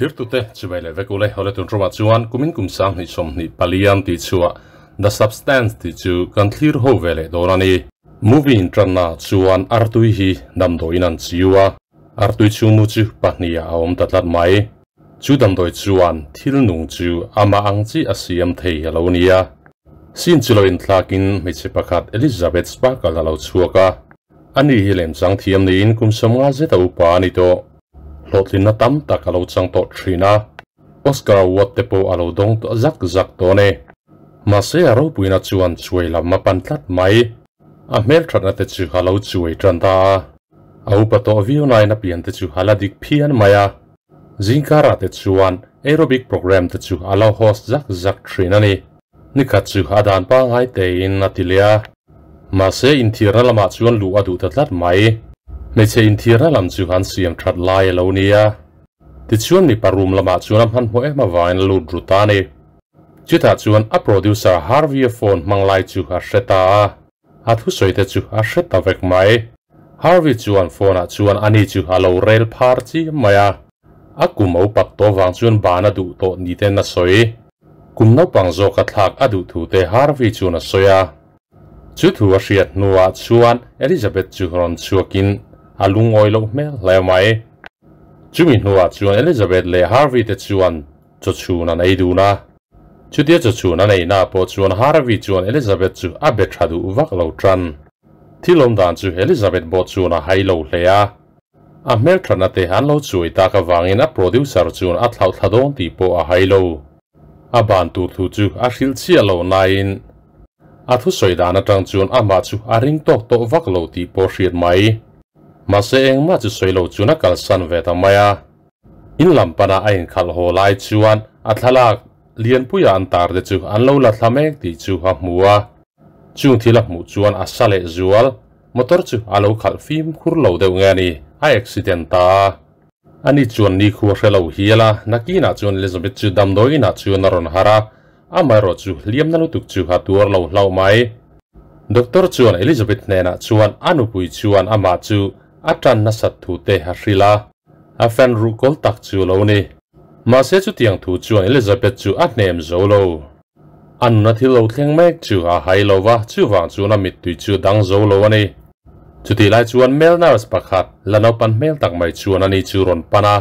Thlirtute chibai leh vek ule hawle tun rawmah chuan kumin kum 2024 an tih chhuah The Substance tih chu kan thlir ho ve leh dawn a ni. Movie intanna chuan artui hi damdawiin an chiu a, artui chhungmu chu pahnih ah a awm ta tlat mai. Chu damdawi chuan thil nung chu amah ang chi a siam thei a lo ni a. Scene chu lo inthlakin hmeichhe pakhat Elizabeth Sparkle a lo chhuak a. Ani hi lemchang thiam niin kum 50 zeta upa a ni tawh. Hlawhtlinna tam tak a lo chang tawh thin a, Oscar Award te pawh a lo dawng tawh zak zak tawh a ni. Mahse a ropuina chuan chuai lam a pan tlat mai. A hmelthatna te chu a lo chuai tan ta a. A upa tawh viau nain a pian te chu a la dik phian mai a. Zingkarah te chuan aerobic program te chu a lo host zak zak thin a ni. Nikhat chu a dan pangngai tein a ti leh a. Mahse, inthirna lamah chuan luh a duh ta tlat mai. Hmeichhe inthirna lam chu an siam that lai a lo nia. Tichuan mipa room lamah chuan a hmanhmawh em avangin a lut ru ta a ni. Chutah chuan a producer Harvey-a phone hmang lai chu a hre ta a. A thusawi te chu a hre ta vek mai. Harvey chuan phone-ah chuan ani chu a lo rel phar chiam mai a. A kum a upat tawh vang chuan ban a duh tawh ni ten a sawi. Kum naupang zawka thlak a duh thu te Harvey chuan a sawi a. Chu thu a hriat hnuah chuan Elizabeth chu rawn chhuakin a lungawi loh hmel hle mai. Chumi hnuah chuan Elizabeth leh Harvey te chuan chaw chhun an ei dun a. Chutia chaw chhun an eina pawh chuan Harvey chuan Elizabeth chu a be tha duh vak lo tan. Thil awm dan chu Elizabeth pawh chuan a hai lo hle a. A hmelthatna te an lo chuai tak avangin a producer chuan a thlauh thla dawn tih pawh a hai lo. A ban tur thu chu a hrilh chiah lo nain a thusawi dan atang chuan amah chu a ring tawk tawh vak lo tih pawh hriat mai. Mahse engmah chu sawi lo chuan a kalsan ve ta mai a. In lam pana a inkhalh haw lai chuan a thlalak lianpuia an tar te chu an lo la thla mek tih chu a hmu a. Chung thil a hmuh chuan a sa leh zual. Motor chu a lo khalh fimkhur lo deuh nge a ni, a accident ta a. Ani chuan ni khu a hre lo hial a, nakinah chuan Elizabeth chu damdawi inah chuan a rawn harh a, amaherawh chu hliamna lutuk chu a tuar lo hlauh mai. Doctor chuan Elizabeth hnenah chuan a nupui chuan amah chu a tan nasat thu te a hrilh a, a fan ruhkawl tak chu a lo ni. Mahse chutiang thu chuan Elizabeth chu a hnem zo lo. A nuna thil lo thleng mek chu a hai lo va, chuvang chuan a mittui chu dang zo lo a ni. Chutih lai chuan male nurse pakhat, la naupan hmel tak mai chuan ani chu rawn pan a.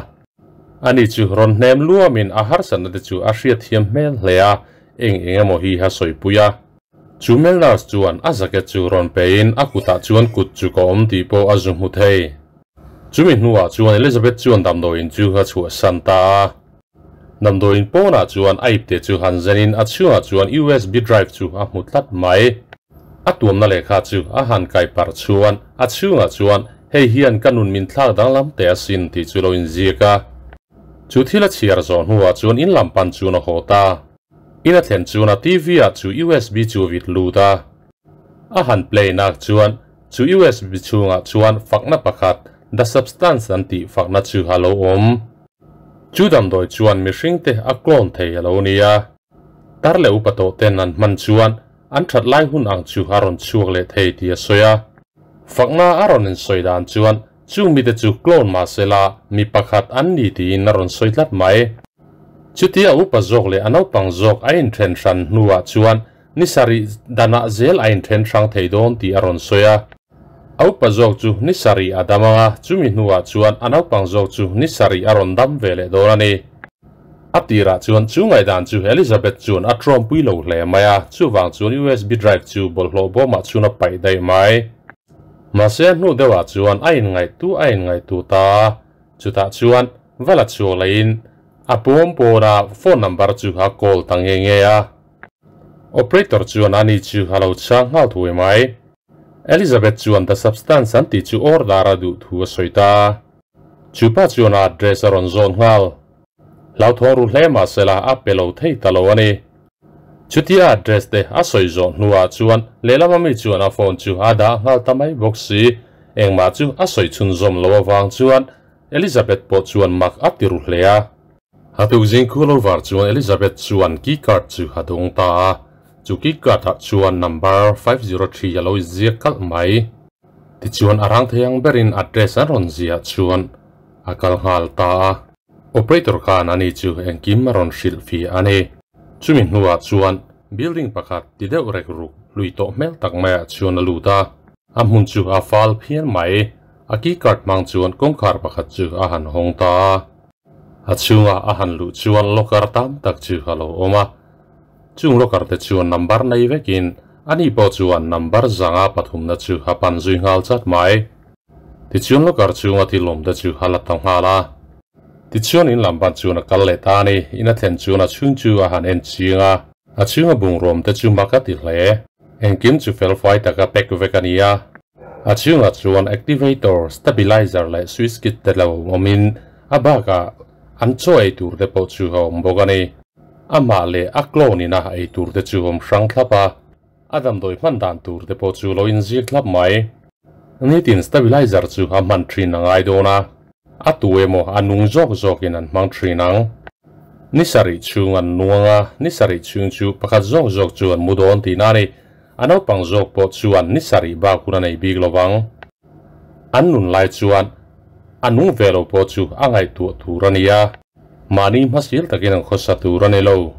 Ani chu rawn hnem luamin a harsatna te chu a hriatthiam hmel hle a, eng eng emaw hi a sawipui a. Chu male nurse chuan a jacket chu rawn pein a kutah chuan kut chu ka awm tih pawh a zu hmu thei. Chumi hnuah chuan Elizabeth chuan damdawiin chu a chhuahsan ta a. Damdawiin pawnah chuan a ipte chu han zenin a chhungah chuan USB drive chu a hmu tlat mai. A tuamna lehkha chu a han kai parh chuan a chhungah chuan hei hian ka nun min thlak danglam teh asin tih chu lo inziak a. Chu thil a chhiar zawh hnuah chuan in lam pan chuan a haw ta. In a thlen chuan a TV ah chu USB chu a vit lut a. A han play nak chuan chu USB chhungah chuan fakna pakhat The Substance an tih fakna chu a lo awm. Chu damdawi chuan mihringte a clone thei a lo nia. Tar leh upa tawh ten an hman chuan an that lai hun ang chu a rawn chhuak leh thei tih a sawi a. Fakna a rawn insawi dan chuan chung mite chu clone mahsela mi pakhat an ni tiin a rawn sawi tlat mai. Chutia upa zawk leh a naupang zawk a inthen hran hnuah chuan Ni sarih danah zel a inthen hrang thei dawn tih a rawn sawi a. A upa zawk chu ni sarih a dam ang a, chumi hnuah chuan a naupang zawk chu ni sarih a rawn dam ve leh dawn a ni. A tirah chuan chu ngaihdan chu Elizabeth chuan a tawmpui lo hle mai a, chuvang chuan USB drive chu bawlhhlawh bawmah chuan a paih daih mai. Mahse a hnu deuhah chuan a inngaihtu a inngaihtu ta a, chutah chuan va la chhuak leiin a pawm pawna phone number chu a call ta nge nge a. Operator chuan ani chu a lo chhang nghal thuai mai. Elizabeth chuan The Substance an tih chu order a duh thu a sawi ta. Chu pa chuan a address a rawn zawn nghal. Hlauthawng ru hle mahsela a pe lo thei ta lo a ni. Chutia a address te a sawi zawh hnuah chuan lehlam ami chuan a phone chu a dah nghal ta mai bawk si. Engmah chu a sawi chhunzawm lo avang chuan Elizabeth pawh chuan mak a ti ru hle a. A tukzing khu lo var chuan Elizabeth chuan key card chu a dawng ta a, chu key card ah chuan number 503 a lo inziak kalh mai. Tichuan a rang thei ang berin address an rawn ziah chuan a kal nghal ta a. Operator khan ani chu engkim a rawn hrilh fi a ni. Chumi hnuah chuan building pakhat ti deuh rek ruk hlui tawh hmel tak maiah chuan a lut a, a hmun chu a fal phian mai. A key card hmang chuan kawngkhar pakhat chu a han hawng ta a. A chhunga a han luh chuan locker tam tak chu a lo awm a. Chung locker te chuan number nei vekin ani pawh chuan number zanga pathumna chu a pan zui nghal chat mai. Tichuan locker chhunga thil awm te chu a la ta nghal a. Tichuan in lam pan chuan a kal leh ta a ni. In a thlen chuan a chhung chu a han en chiang a. A chhunga bungraw te chu mak a ti hle. Engkim chu felfai taka pack vek a ni a. A chhungah chuan activator, stabilizer leh switch kit te lo awmin a bakah an chaw ei tur te pawh chu a awm bawk a ni. Amah leh a clone ina ei tur te chu awm hrang thlap a, a damdawi hman dan tur te pawh chu lo inzir thlap mai. Nitin stabilizer chu a hman thin a ngai dawn a, a tu emaw a nung zawk zawkin an hmang thin ang. Ni sarih chhung an nuang a, ni sarih chhung chu pakhat zawk zawk chu an mu dawn tihna a ni. A naupang zawk pawh chuan ni sarih bak hun a nei bik lo vang. An nun lai chuan a nung ve lo pawh chu a ngaihtuah tur a ni a, mahni hmasil takin an khawsa tur a ni lo.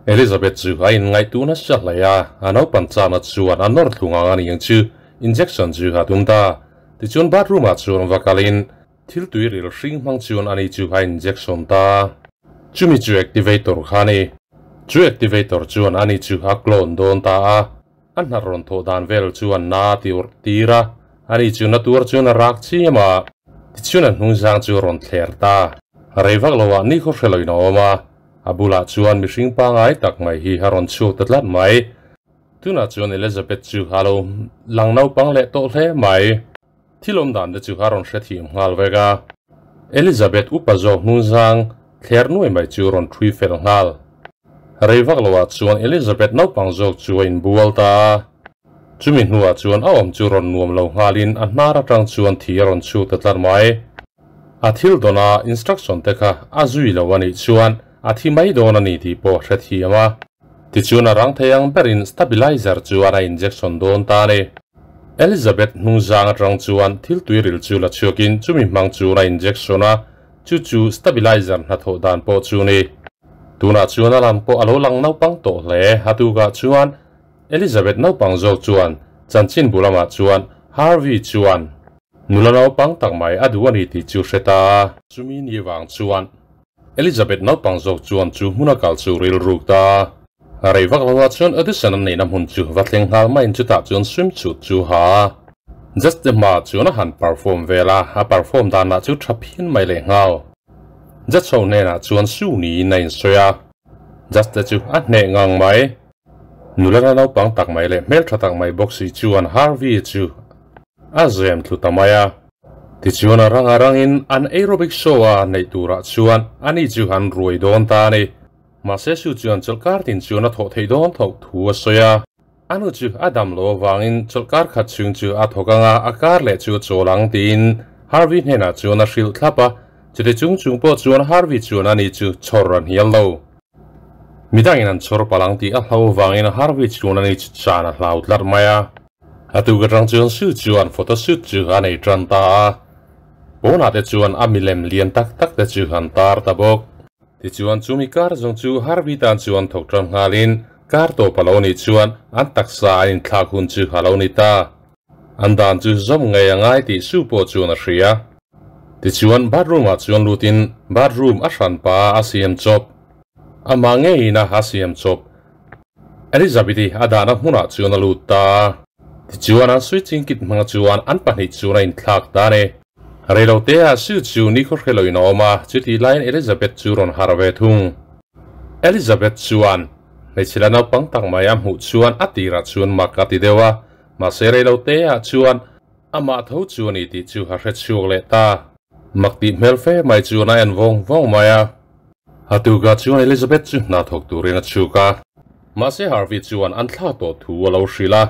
Elizabeth chu a inngaihtuh nasa hle a, a naupan chakna chuan a nawr thlung ang a ni ang chu, injection chu a tum ta. Tichuan bathroom ah chuan va kalin thil tui ril hring hmang chuan ani chu a injection ta. Chumi chu activator kha a ni. Chu activator chuan ani chu a clone dawn ta a, a hnar rawn thawh dan vel chuan na a ti urh tir a, ani chu na tuar chuan a rak chiam a, tichuan a hnungzang chu a rawn thler ta. Rei vak lo ah nikhaw hre loin a awm a, a bulah chuan mihring pangai tak mai hi a rawn chhuak ta tlat mai. Tunah chuan Elizabeth chu a lo lang naupang leh tawh hle mai. Thil awm dan te chu a rawn hrethiam nghal vek a. Elizabeth upa zawk hnungzang thler nuai mai chu rawn thui fel nghal. Rei vak loah chuan Elizabeth naupang zawk chu a inbual ta a. Chumi hnuah chuan a awm chu rawn nuam lo nghalin a hnar atang chuan thi a rawn chhuk ta tlat mai. A thil dawn a instruction te kha a zui lo a nih chuan a thi mai dawn a ni tih pawh hrethiam a. Tichuan a rang thei ang berin stabilizer chuan a injection dawn ta a ni. Elizabeth hnungzang atang chuan thil tuiril chu la chhuakin chumi hmang chuan a injection a, chu chu stabilizer hnathawh dan pawh chu ni. Tunah chuan a lam pawh a lo lang naupang tawh hle. A tukah chuan Elizabeth naupang zawk chuan chanchin bu lamah chuan Harvey chuan nula naupang tak mai a duh a ni tih chu hre ta a. Chumi ni vang chuan Elizabeth naupang zawk chuan chu hmuna kal chu rilruk ta a. Rei vak loah chuan audition an neihna hmun chu va thleng nghal maiin chutah chuan swimsuit chu ha a. Judge te hmaah chuan a han perform vel a, a perform danah chu tha phian mai leh nghal. Judge ho hnenah chuan su niin a insawi a, judge te chu a hneh ngang mai. Nula na naupang tak mai leh hmeltha tak mai bawk si chuan Harvey chu a zem thlu ta mai a. Tichuan a rang a rangin an aerobic show a neih turah chuan ani chu an ruai dawn ta a ni. Mahse su chuan chawlhkar tin chuan a thawh theih dawn tho thu a sawi a. A nu chu a dam lo avangin chawlhkar khat chhung chu a thawk ang a, a kar leh chu a chawl ang tiin Harvey hnenah chuan a hrilh thlap a. Chuti chung chung pawh chuan Harvey chuan ani chu chhawr a hnial lo. Midangin an chhawr palh ang tih a hlo avangin Harvey chuan ani chu chan a hlau tlat mai a. A tuk atang chuan Sue chuan photo shoot chu a nei tan ta a, pawnah te chuan a milem lian tak tak te chu an tar ta bawk. Tichuan chumi kar zawng chu Harvey tan chuan thawk tan nghalin kar tawp a lo nih chuan an taksa an inthlak hun chu a lo ni ta. An dan chu zawm ngei a ngai tih Sue pawh chuan a hria. Tichuan bathroom ah chuan lutin bathroom a hran pa a siam chawp. Amah ngeiin a a siam chawp. Elizabeth-i a dahna hmunah chuan a lut ta a. Tichuan an switching kit hmanga chuan an pahnih chuan a inthlak ta a ni. Reiloteah Sue chu nikhaw hre loin a awm a, chutih laiin Elizabeth chu rawn harh ve thung. Elizabeth chuan hmeichhe la naupang tak mai a hmuh chuan a tirah chuan mak a ti deuh a, mahse reiloteah chuan amah tho chu a ni tih chu a hre chhuak leh ta. Mak tih hmel fe mai chuan a en vawng vawng mai a. A tuka chuan Elizabeth chu hna thawk turin a chhuk a. Mahse Harvey chuan an thla tawh thu a lo hrilh a.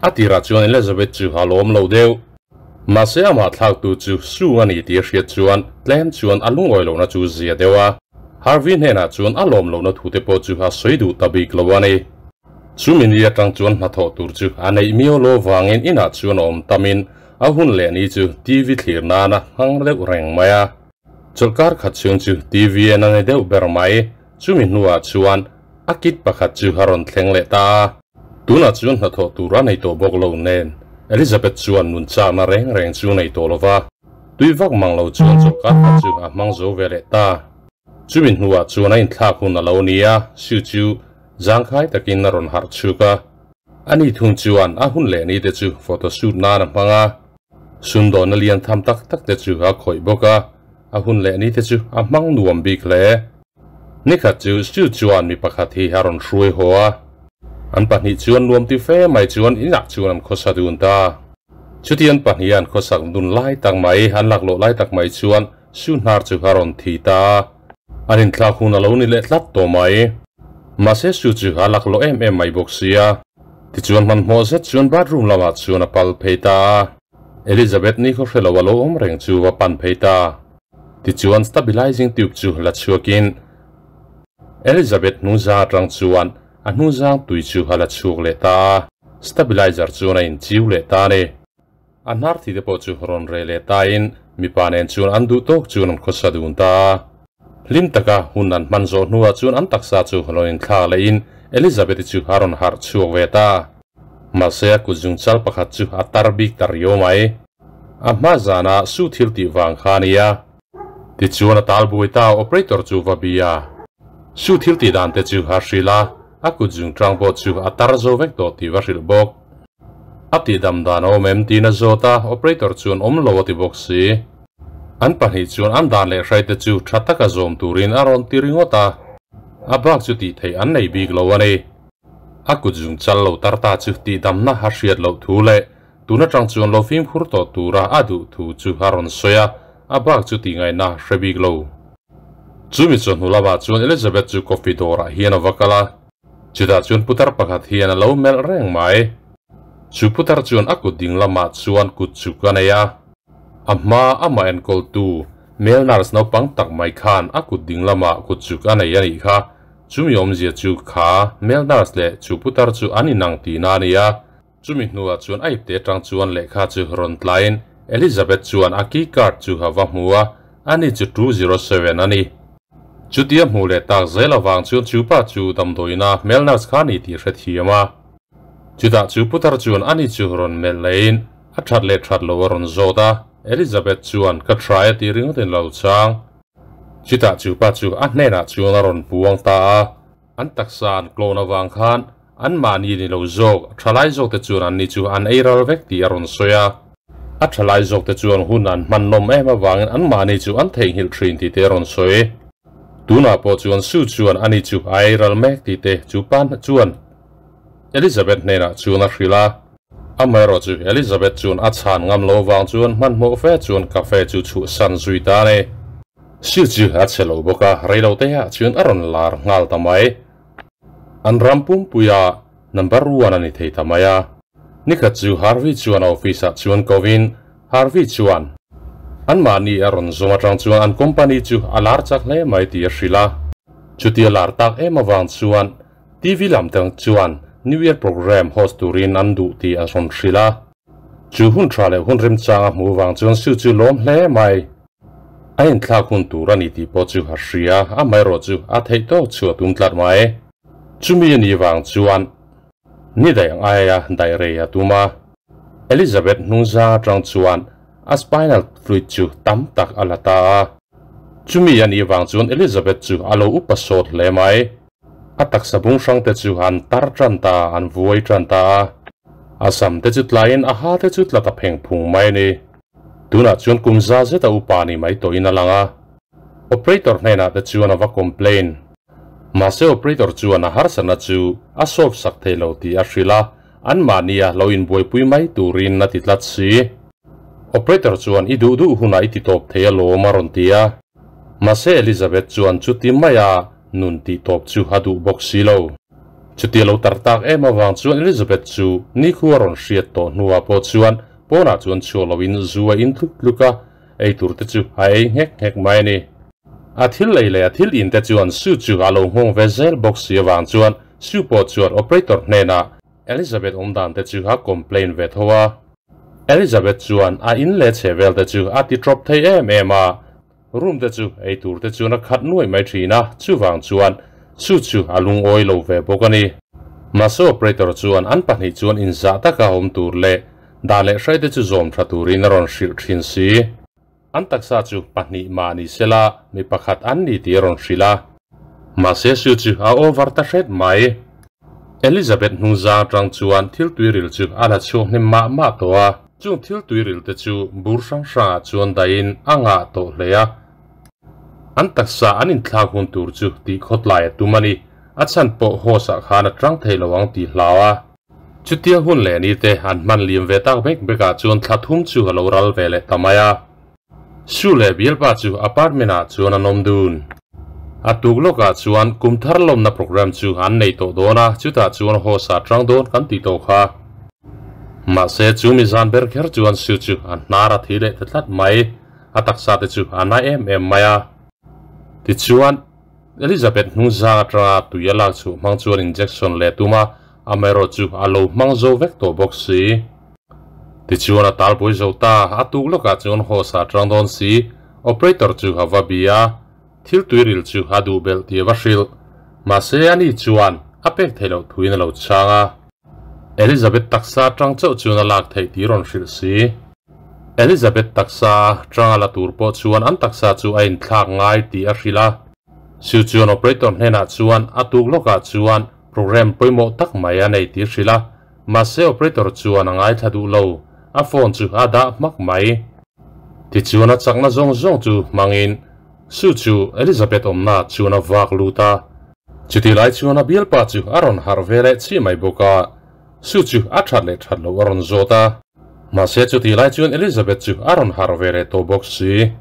A tirah chuan Elizabeth chu a lawm lo deuh. Mahse amah thlaktu chu Sue a ni tih a hriat chuan tlem chuan a lungawi lohna chu zia deuh a. Harvey hnenah chuan a lawm lohna thu te pawh chu a sawi duh ta bik lo a ni. Chumi ni atang chuan hnathawh tur chu a neih miau lo vangin inah chuan a awm tamin a hun leh ni chu TV thlir nana hmang deuh reng mai a. Chawlhkar khat chhung chu TV en a ni deuh ber mai. Chumi hnuah chuan a kit pakhat chu a rawn thleng leh ta a. Tunah chuan hnathawh tur a nei tawh bawk lo nen Elizabeth chuan nun chakna reng reng chu nei tawh lo va, tui vak mang lo chuan chawlhkar khat chu a hmang zo ve leh ta. Chumi hnuah chuan a inthlak hun a lo ni a, Sue chu zangkhai takin a rawn harh chhuk a. Ani thung chuan a hun leh ni te chu photo shoot nan a hmang a, sumdawnna lian tham tak tak te chu a khawih bawk a, a hun leh ni te chu a hmang nuam bik hle. Nikhat chu Sue chuan mi pakhat hi a rawn hruai haw a, an pahnih chuan nuam ti fe mai chuan inah chuan an khawsa dun ta. Chuti an pahnih an khawsak dun lai tak mai, an laklawh lai tak mai chuan Sue hnar chu a rawn thi ta a. An inthlak hun a lo ni leh tlat tawh mai. Mahse Sue chu a laklawh em em mai bawk sia. Tichuan hmanhmawh zet chuan bathroom lamah chuan a pal phei ta a. Elizabeth ni khaw hre lo a lo awm reng chu va pan phei ta. Tichuan stabilizing tube chu la chhuakin Elizabeth hnungzang atang chuan a hnungzang tui chu a la chhuak leh ta a. Stabilizer chuan a inchiu leh ta a ni. A hnar thi te pawh chu rawn reh leh tain mipa nen chuan an duh tawk chuan an khawsa dun ta a. Hlim taka hun an hman zawh hnuah chuan an taksa chu rawn inthlak lehin Elizabeth-i chu a rawn harh chhuak ve ta. Mahse a kut zungchal pakhat chu a tar bik ta riau mai. A hma zanah su thil tih vang kha a nia. Tichuan a tal buai ta operator chu va bia. Su thil tih dan te chu a hrilh a, a kut zungchang pawh chu a tar zo vek tawh tih va hrilh bawk. A tihdam dan a awm em tiin a zawt a, operator chuan awm lo a ti bawk si. An pahnih chuan an dan leh hraite chu tha taka zawm turin a rawn ti ringawt a, a bak chu tih theih an nei bik lo a ni. A kut zung chal lo tar ta chu tihdamna a hriat loh thu leh tun atang chuan lo fimkhur tawh tura a duh thu chu a rawn sawi a, a bak chu tih ngaihna hre bik lo. Chumi chawhnu lamah chuan Elizabeth chu coffee dawrah hian a va kal a. Chutah chuan putar pakhat hian a lo melh reng mai. Chu putar chuan a kut ding lamah chuan kut chuk a nei a. A hma amah enkawltu male nurse naupang tak mai khan a kut ding lamah kut chuk a nei a nih kha. Chumi awmzia chu kha male nurse leh chu putar chu an inang tihna a ni a. Chumi hnuah chuan a ipte atang chuan lehkha chu rawn tlaiin Elizabeth chuan a key card chu a va hmu a, ani chu 207 a ni. Chutia hmuh leh tak zel avang chuan chu pa chu damdawiina hmel nurse kha a ni tih hre thiam a. Chutah chu putar chuan ani chu rawn melh lehin a that leh that lo a rawn zawt a, Elizabeth chuan ka try a tih ringawtin lo chang. Chutah chu pa chu a hnenah chuan a rawn puang ta a. An taksa an clone avang khan anmahni ni lo zawk, thalai zawkte chuan anni chu an ei ral vek tih a rawn sawi a. A thalai zawkte chuan hun an hman nawm em avangin anmahni chu an theihnghilh thin tih te a rawn sawi. Tunah pawh chuan Sue chuan ani chu a ei ral mek tih te chu pa chuan Elizabeth hnenah chuan a hrilh a. Amaherawh chu Elizabeth chuan a chhan ngam lo avang chuan hmanhmawh fe chuan cafe chu chhuahsan zui ta a ni. Sue chu a che lo bawk a, rei lo te ah chuan a rawn lar nghal ta mai. An ram pumpuia number one a ni thei ta mai a. Nikhat chu Harvey chuan a office ah chuan kovin Harvey chuan anmahni a rawn zawm atang chuan an company chu a lar chak hle mai tih a hrilh a. Chutia lar tak em avang chuan TV lam tang chuan New Year program host turin an duh tih a rawn hrilh a. Chu hun tha leh hun remchang a hmuh vang chuan Sue chu lawm hle mai. A inthlak hun tur a ni tih pawh chu a hria, amaherawh chu a theih tawk chhuah tum tlat mai. Chumi a nih vang chuan ni daih ang aia daih rei a tum a. Elizabeth hnungzang atang chuan a spinal fluid chu tam tak a la ta a. Chumi a nih vang chuan Elizabeth chu a lo upa sawt hle mai. A taksa bung hrang te chu an tar tan ta, an vuai tan ta a. A sam te chu tlaiin a ha te chu tla ta pheng phung mai a ni. Tunah chuan kum za zeta upa ni mai tawhin a lang a, operator hnenah te chuan a va complain. Mahse operator chuan a harsatna chu a solve sak thei lo tih a hrilh a, anmahnia lo inbuaipui mai turin a ti tlat si. Operator chuan i duh duh hunah i ti tawp thei alawm a rawn ti a. Mahse Elizabeth chuan chuti maia nun tih tawp chu a duh bawk si lo. Chutia lo tar tak em avang chuan Elizabeth chu nikhua rawn hriat tawh hnuah pawh chuan pawnah chuan chhuak loin zu a in tluk tluk a, ei tur te chu a ei nghek nghek mai a ni. A thil ei leh a thil in te chuan Sue chu a lo nghawng ve zel bawk si avang chuan Sue pawh chuan operator hnenah Elizabeth awmdan te chu a complain ve tho a. Elizabeth chuan a in leh chhe vel te chu a ti trawp thei em em a. Room te chu ei tur te chuan a khat nuai mai thin a, chuvang chuan chu chu a lungawi lo ve bawk a ni. Mahse operator chuan an pahnih chuan inzah taka awm tur leh dan leh hrai te chu zawm tha turin a rawn hrilh thin si. An taksa chu pahnih mah ni sela mi pakhat an ni tih a rawn hrilh a. Mahse su chu a over ta hret mai. Elizabeth hnungzang atang chuan thil tuiril chu a la chhuak hnem mah mah tawh a. Chung thil tuiril te chu bur hrang hrangah chuan dahin a ngah tawh hle a. An taksa an inthlak hun tur chu tih khawtlai a tum a ni. A chhan pawh hose ah khan a tang thei lo ang tih hlau a. Chutia hun leh ni te an hman liam ve tak bek bek ah chuan thla thum chu a lo ral ve leh ta mai a. Su leh bialpa chu apartment ah chuan an awm dun. A tuk lawk ah chuan kum thar lawmna program chu an nei tawh dawn a, chutah chuan host ah tang dawn kan tih tawh kha. Mahse chu mi zan ber kher chuan Su chu a hnar a thi leh ta tlat mai, a taksa te chu a na em em mai a. Tichuan. Elizabeth hnungzang atanga tui a lak chhuh hmang chuan injection leh tum a, amaherawhchu a lo hmang zo vek tawh bawk si. Tichuan a talbuai zo ta, a tuk lawkah chuan hawsa atang dawn si, operator chu a va bi a, thil tuiril chu a duh belh tih a va hrilh. Mahse ani chuan a pek theih loh thuin a lo chhang a. Elizabeth taksa atang chauh chuan a lak theih tih rawn hrilh si. Elizabeth taksa atanga la tur pawh chuan an taksa chu a inthlak ngai tih a hrilh a. Chu chuan operator hnenah chuan a tuk lawkah chuan program pawimawh tak mai a nei tih hrilh a, mahse operator chuan a ngaithla duh lo, a phone chu a dah hmak mai. Tichuan a chakna zawng zawng chu hmangin Sue chu Elizabeth awmna chuan a vak lut a. Chutih lai chuan a bialpa chu a rawn harh ve leh chiah mai bawk a, Sue chu a that leh that loh a rawn zawt a. Mahse chutih lai chuan Elizabeth chu a rawn harh ve leh tawh bawk si.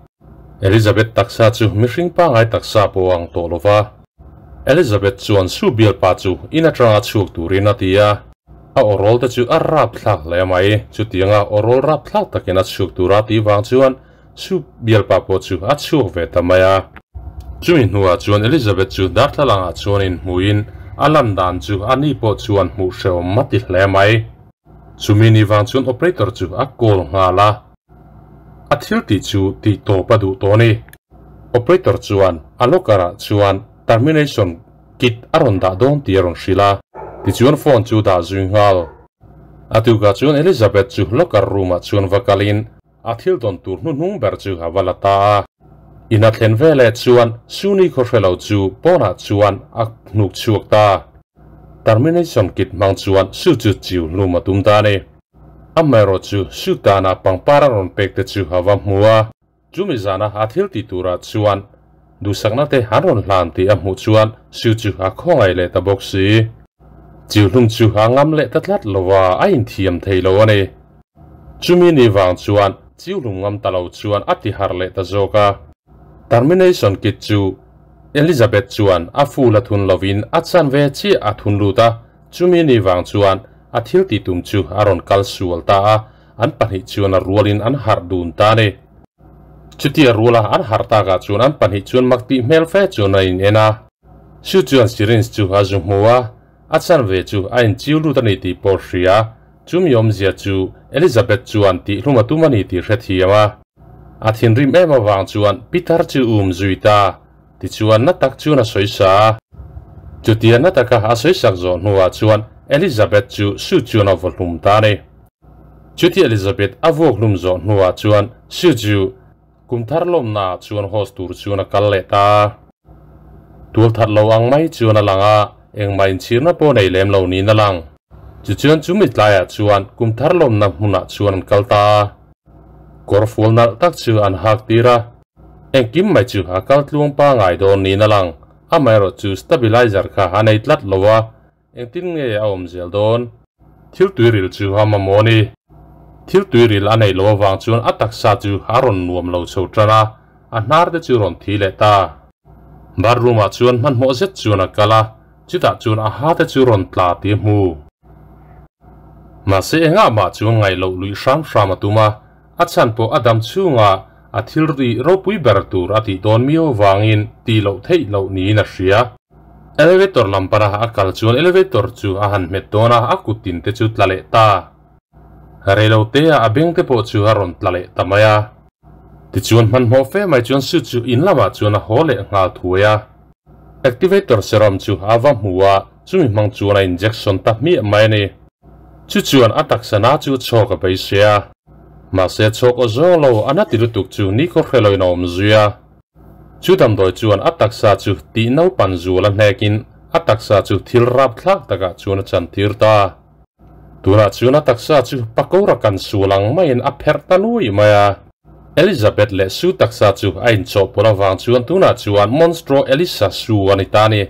Elizabeth taksa chu mihring pangai taksa pawh a ang tawh lo va. Elizabeth chuan Sue bialpa chu in atanga chhuak turin a ti a. A awrawl te chu a rap thlak hle mai. Chutianga awrawl rap thlak takin a chhuak tura tih vang chuan Sue bialpa pawh chu a chhuak ve ta mai a. Chumi hnuah chuan Elizabeth chu darthlalangah chuan inhmuhin a lan dan chu a ni pawh chuan hmuh hrehawm a ti hle mai. Chumi ni vang chuan operator chu a call nghal a, a thil tih chu tih tawp a duh tawh a ni. Operator chuan a locker ah chuan termination kit a rawn dah dawn tih a rawn hrilh a, tichuan phone chu dah zui nghal. A tukah chuan Elizabeth chu locker room ah chuan va kalin a thil dawn tur hnuhnung ber chu a va la ta a. In a thlen veleh chuan Suni khawhre lo chu pawnah chuan a hnuk chhuak ta. Termination kit hmang chuan Su chu chiu hlum a tum ta a ni. Amaherawh chu Su tana pangpar a rawn pek te chu a va hmu a. Chumi zana a thil tih turah chuan duhsakna te an rawn hlan tih a hmuh chuan Su chu a khawngaih leh ta bawk si. Chiu hlum chu a ngam leh ta tlat lo a, a inthiam thei lo a ni. Chumi ni vang chuan chiu hlum ngam ta lo chuan a ti harh leh ta zawk a. Termination kit chu Elizabeth chuan a ful a thun lovin a chan ve chiah a thun lut a, chumi ni vang chuan a thil tih tum chu a rawn kal sual ta a, an pahnih chuan a rualin an harh dun ta a ni. Chutia ruala an harh takah chuan an pahnih chuan mak tih hmel fe chuan a in en a. Chu chuan syringe chu a zu hmu a, a chan ve chu a inchiu lut a ni tih pawh hria. Chumi awmzia chu Elizabeth chuan tihhlum a tum a ni tih hrethiam a. A thinrim em avang chuan Peter chu um zui ta. Tichuan na tak chuan a sawi sa a. Chutia na taka a sawi sak zawh hnuah chuan Elizabeth chu Sue chuan a vaw hlum ta a ni. Chutia Elizabeth a vuak hlum zawh hnuah chuan Sue chu kum thar lawmnaah chuan host tur chuan a kal leh ta a. Tual that lo ang mai chuan a lang a, engmah inchhirna pawh nei lem lo niin a lang. Tichuan chumi tlaiah chuan kum thar lawmna hmunah chuan an kal ta a. Kawr fual nalh tak chu an hak tir a, engkim mai chu a kal tluang pangai dawn niin a lang. Amaherawhchu stabilizer kha a nei tlat lo a, Engtin nge a awm zel dawn? Thil tuiril chu a mamawh a ni. Thil tuiril a neih loh avang chuan a taksa chu a rawn nuam lo chho tan a, a hnar te chu rawn thi leh ta. Bathroom ah chuan hmanhmawh zet chuan a kal a, chutah chuan a ha te chu rawn tla tih a hmu. Mahse engah mah chuan ngaih loh luih hram hram a tum a, a chhan pawh a dam chhungah a thil rih ropui ber tur a tih dawn miau avangin tih loh theih loh niin a hria. Elevator lam para a kal chuan elevator chu a han hmet dawn a, a kut tin te chu tla leh ta. Reilo te a a beng te pawh chu a rawn tla leh ta mai a. Tichuan hmanhmawh fe mai chuan Sue chu in lamah chuan a haw leh nghal thuai a. Activator serum chu a va hmu a, chumi hmang chuan a injection ta hmiah mai a ni. Chu chuan a taksa na chu chhawk a beisei a. Mahse chhawk aw zawng lo a na ti lutuk chu nikhaw hre loin a awm zui a. Chu damdawi chuan a taksa chu tih naupan zual a hnekin a taksa chu thil rapthlak takah chuan a chantir ta. Tunah chuan a taksa chu pakora kan sual ang maiin a pherh ta nuai mai a. Elizabeth leh Sue taksa chu a inchawhpawlh avang chuan tunah chuan Monstro Elisa Sue a ni ta a ni.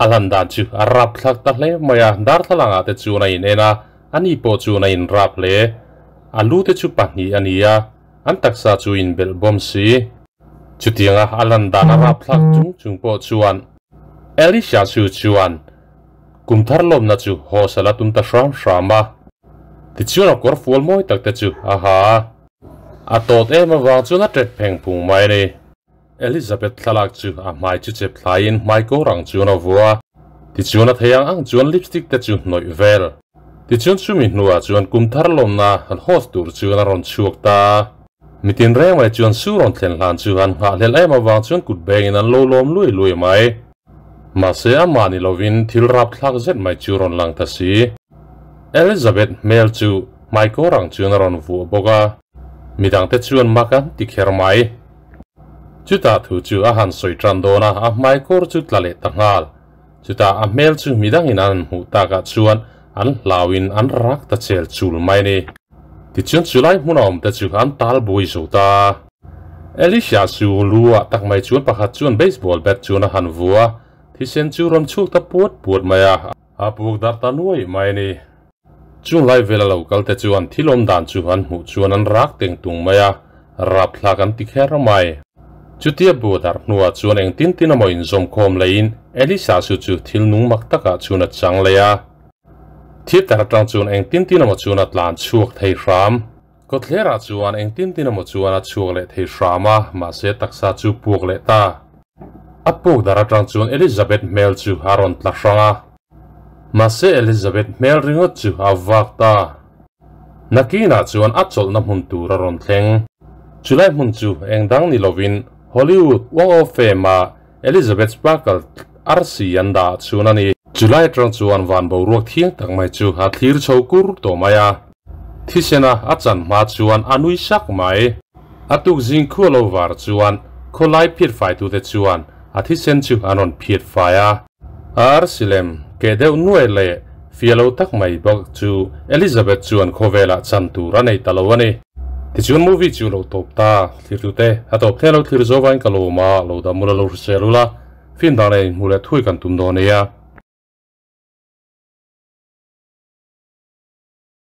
A hlan dan chu a rapthlak ta hle mai a, darthlalangah te chuan a in en a, ani pawh chuan a inrap hle. A lu te chu pahnih a ni a, an taksa chu inbelh bawm si. Chutianga a lan dan a rapthlak chung chung pawh chuan Elisha chu chuan kum thar lawmna chu haw sal a tum ta hram hram a. Tichuan a kawr fual mawi tak te chu a ha a. A tawt em avang chuan a tet pheng phung mai a ni. Elizabeth thlalak chu a hmai chu chep thlaiin hmai ko rang chuan a vua. Tichuan a thei ang ang chuan lipstick te chu hnawih vel. Tichuan chumi hnuah chuan kum thar lawmna han host tur chuan a rawn chhuak ta. Mitin reng mai chuan su rawn thlen hlan chu han nghahhlelh em avang chuan kut bengin an lo lawm lui lui mai. Mahse amah ni lovin thil rapthlak zet mai chu rawn lang ta si. Elizabeth hmel chu hmaikawr ang chuan a rawn vuah bawk a, midangte chuan mak an ti kher mai. Chutah thu chu a han sawi tan dawn a, a hmaikawr chu tla leh ta nghal. Chutah a hmel chu midangin an han hmuh takah chuan an hlauin an rak ta chel chul mai a ni. Tichuan chulai hmun a awmte chu an tal buai zo ta. Elisha chu lu ah tak mai chuan pakhat chuan baseball bat chuan a han vu a, thisen chu rawn chhuk ta puat puat mai a, a puk darh ta nuai mai a ni. Chung lai vela lo kal te chuan thil awm dan chu an hmuh chuan an rak teng tung mai a, rapthlak an ti kher mai. Chutia bu darh hnuah chuan engtin tin emaw inzawmkhawm leiin Elisha chu chu thil nung mak takah chuan a chang leh a. Theatre atang chuan engtin tin emaw chuan a tlan chhuak thei hram. Kawtthlerah chuan engtin tin emaw chuan a chhuak leh thei hram a, mahse taksa chu puak leh ta. A puk dar atang chuan Elizabeth hmel chu a rawn tla hrang a. Mahse Elizabeth hmel ringawt chu a vak ta. Nakinah chuan a chawlhna hmun tur a rawn thleng. Chulai hmun chu eng dang ni lovin Hollywood Walk of Fame-a Elizabeth Sparkle arsi an dah chhun a ni. Chulai atang chuan van boruak thiang tak mai chu a thlir chho kur tawh mai a. Thisena a chan hma chuan a nui sak mai. A tuk zing khu a lo var chuan khawlai phiat faitute chuan a thisen chu an rawn phiat fai a. A arsi lem keh deuh nuai leh fia lo tak mai bawk chu Elizabeth chuan khawvelah chan tur a nei ta lo a ni. Tichuan movie chu lo tawp ta, thlirtute a tawp thei lo thlir zo vain ka lawm a, lo dam ula lo hrisel ula, film dang leh inhmuh leh thui kan tum dawn nia.